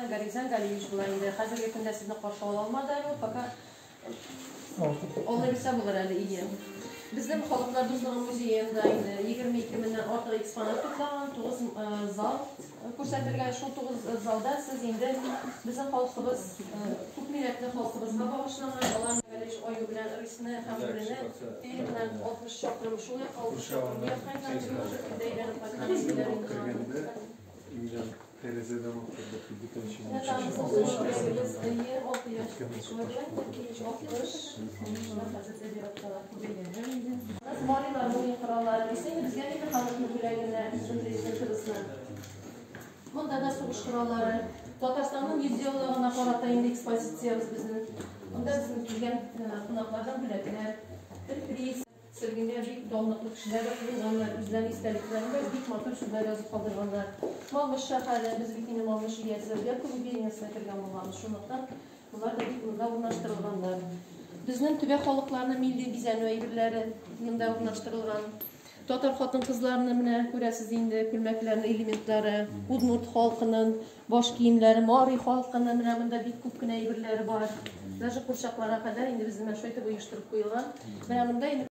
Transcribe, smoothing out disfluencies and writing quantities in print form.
Гаризан Галиевич була инде. Хәзерге көндә сезне каршы ала алмады әле ул, пока Алла бирсә булыр әле, ие. Безнең Халыклар дуслыгы музеенда инде 22 меңнән артык экспонат туплаган, 9 зал күрсәтелгән. Шул 9 залда сез инде безнең халкыбыз, күп милләтле халкыбызга багышланган, алар Галиевич аю белән рысны һәм бүрене Пермьнән 60 чакрым шул якка, 60 чакрым бу якка инде әйләнеп кайткан әйберләр инде. Өйдән тәрәзәдән утырдык, бөтен Менә тагын әйе, 6 яшь шулай була инде, 60. Хәзер зиратталар күбәйгәннәр инде. Марилар уен кораллары дисең, безгә инде халыкның бүләгенә, безнең президентыбызның. Монда да сугыш кораллары. Татарстанның 100 еллыгына карата инде экспозициябез безнең. Монда безнең килгән кунаклардан бүләкләр, бер приз. Сөргенгә бик данлыклы кешеләр дә куелганнар, үзләренең истәлекләрендә бик матур сүзләр язып калдырганнар. Малмыж шәһәре, без бит инде Малмыж өязе, Вятка губерниясенә кергән булганбыз, шунлыктан болар да бик монда урнаштырылганнар. Безнең төбәк халыкларының милли бизәнү әйберләре монда урнаштырылган. Татар хатын-кызларының менә күрәсез инде күлмәкләренең элементлары, удмурт халкының баш киемнәре, мари халкының менә монда бик күп кенә әйберләре бар. Даже курчакларга кадәр инде безнең менә шулай итеп оештырып куелган. Менә монда инде